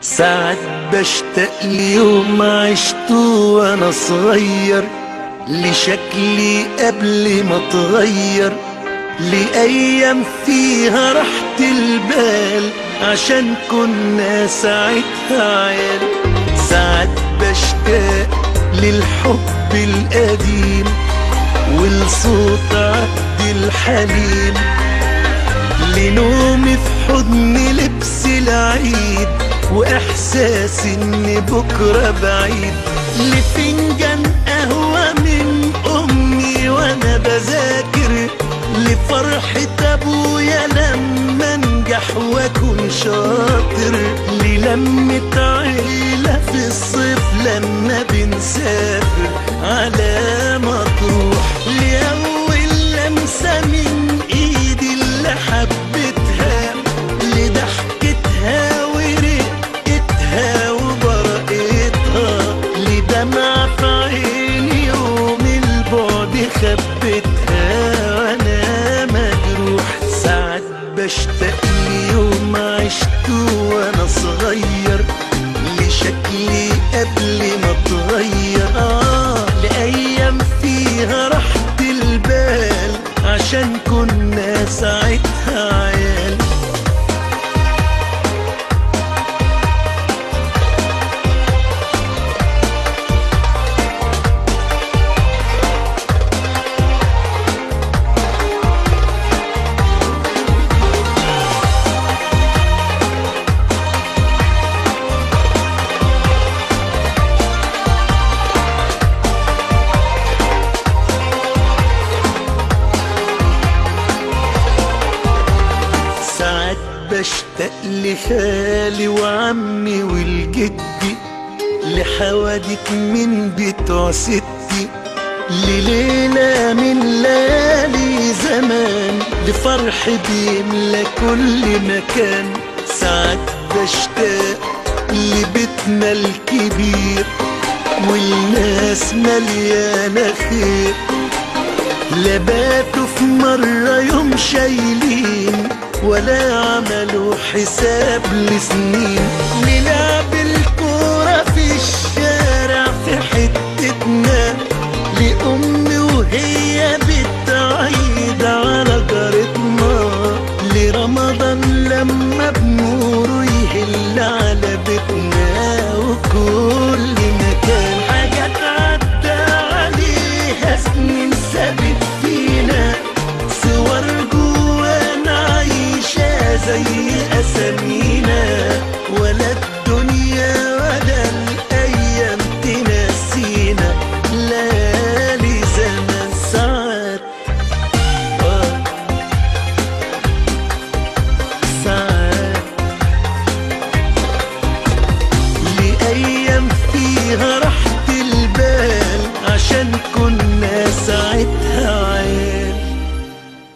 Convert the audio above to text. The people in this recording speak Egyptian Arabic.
ساعات بشتاق ليوم عشته وانا صغير، لشكلي قبل ما اتغير، لأيام فيها راحة البال عشان كنا ساعتها عيال. ساعات بشتاق للحب القديم ولصوت عبد الحليم، لنومي في حضن لبس العيد واحساس ان بكره بعيد، لفنجان قهوة من امي وانا بذاكر، لفرحة ابويا لما انجح واكون شاطر، للمة عيلة في الصيف لما بنسافر على مطروح، لأول لمسة من ايدي اللي حبيتها، لضحكتها ورقتها وبرقتها، لدمعة في عيني يوم البعد خبتها وانا مجروح. ساعات بشتاق ليوم عشته وانا صغير، لشكلي قبل ما اتغير، لأيام فيها راحة البال عشان كنا ساعتها عيال. ساعات بشتاق لخالي وعمي والجدي، لحواديت من بتوع ستي، لليلة من ليالي زمان، لفرح بيملى كل مكان. ساعات بشتاق لبيتنا الكبير والناس مليانة خير، لا باتوا في مرة يوم شايلين ولا عملوا حساب لسنين، للعب